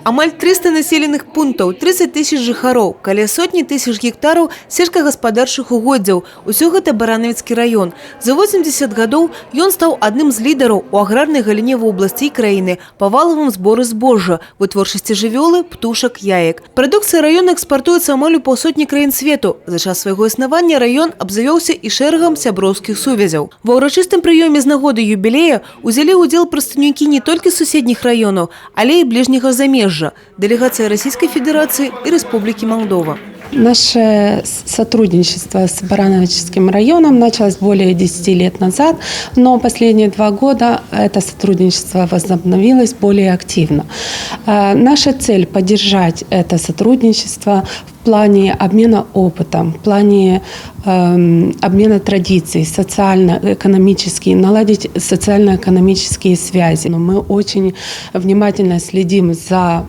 Амаль 300 населеных пунктаў, 30 тысяч жыхароў, каля сотні тысяч гектараў сельскагаспадарчых угоддзяў. Усё гэта Баранавіцкі раён. За 80 гадоў ён стаў адным з лідараў у аграрнай галіне вобласці і краіны па валавым зборы збожжа, вытворчасці жывёлы, птушак, яек. Прадукцыя раёна экспартуецца амаль у паўсотні краін свету. За час свайго існавання раён абзавёўся і шэрагам сяброўскіх сувязяў. Ва ўрачыстым прыёме з нагоды юбілея ўзялі ўдзел прадстаўнікі не толькі суседніх раёнаў, але і бліжняга замежжа, дэлегацыя Расійскай Федэрацыі і Рэспублікі Малдова. Наше сотрудничество с Барановичским районом началось более 10 лет назад, но последние 2 года это сотрудничество возобновилось более активно. Наша цель – поддержать это сотрудничество в плане обмена опытом, в плане обмена традиций, социально-экономические, наладить социально-экономические связи. Но мы очень внимательно следим за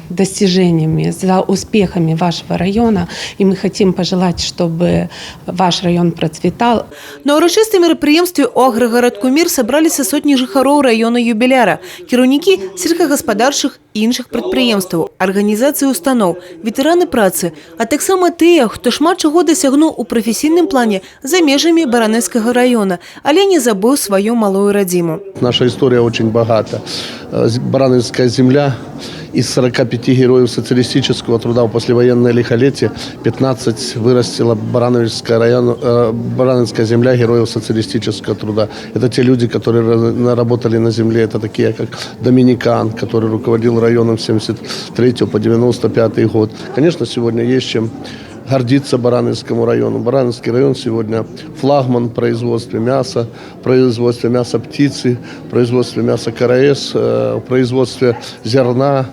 достижениями, за успехами вашего района, и мы хотим пожелать, чтобы ваш район процветал. На ўрачыстым мерапрыемстве ў аграгарадку «Мір» сабраліся сотні жыхароў раёна юбіляра, кіраўнікі сельскагаспадарчых і іншых прадпрыемстваў, арганізацый, устаноў, ветэраны працы, а таксама тыя, хто шмат чаго дасягнуў у прафесійным плане за межамі Баранавіцкага раёна, але не забыў сваю малую радзіму. Наша история очень богата. Барановицкая земля: из 45 героев социалистического труда в послевоенное лихолетие 15 вырастила Барановицкая, район, Барановицкая земля героев социалистического труда. Это те люди, которые работали на земле. Это такие, как Доминикан, который руководил районом с 73 по 95 год. Конечно, сегодня есть чем гордиться Барановскому району. Барановский район сегодня флагман в производстве мяса птицы, производстве мяса КРС, в производстве зерна.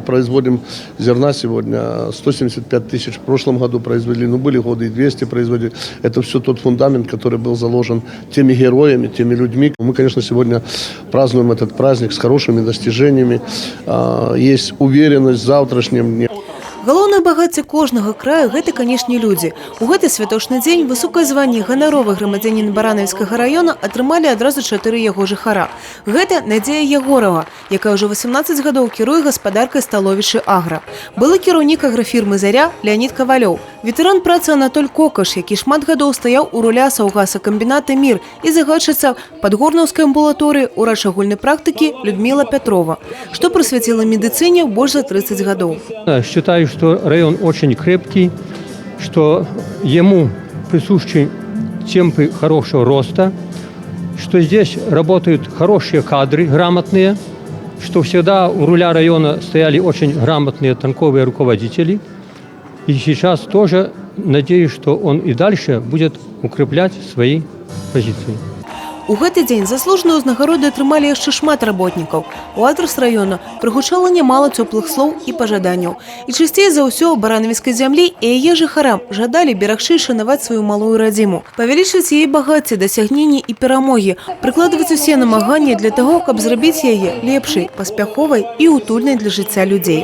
Производим зерна сегодня 175 тысяч в прошлом году произвели, ну, были годы и 200 производили. Это все тот фундамент, который был заложен теми героями, теми людьми. Мы, конечно, сегодня празднуем этот праздник с хорошими достижениями. Есть уверенность в завтрашнем дне. Галоўнае багацце кожнага краю — гэта, канешне, людзі. У гэты святочны дзень высокае званне «Ганаровы грамадзянін Баранавіцкага раёна» атрымалі адразу чатыры яго жыхара. Гэта Надзея Ягорава, якая ўжо 18 гадоў кіруе гаспадаркай «Сталовічы Агра». Былы кіраўнік аграфірмы «Заря» Леанід Кавалёў, ветэран працы Анатоль Кокаш, які шмат гадоў стаяў у руля саўгаса камбіната «Мір», і загадчыца Падгорнаўскай амбулаторыі, урач агульнай практыкі Людміла Пятрова, што прысвяціла медыцыне больш за 30 гадоў. Считаю, что район очень крепкий, что ему присущи темпы хорошего роста, что здесь работают хорошие кадры, грамотные, что всегда у руля района стояли очень грамотные, толковые руководители. И сейчас тоже надеюсь, что он и дальше будет укреплять свои позиции. У гэты дзень заслужаную ўзнагароду атрымалі яшчэ шмат работнікаў. У адрас раёна прагучала нямала цёплых слоў і пажаданняў. І часцей за ўсё баранавіцкай зямлі і яе жыхарам жадалі берагчы і шанаваць сваю малую радзіму, павялічваць яе багацце, дасягненні і перамогі, прыкладваць усе намаганні для таго, каб зрабіць яе лепшай, паспяховай і утульнай для жыцця людзей.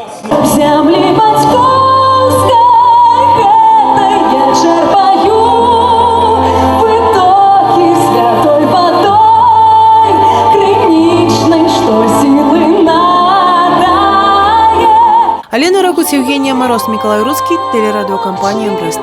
Зямлі бацькоўскай гэтай я чэрпаю вытокі святой вадой крынічнай, што сілы надае. Алена Ракуць, Яўгенія Мароз, Мікалай Рускі, тэлерадыёкампанія «Брэст».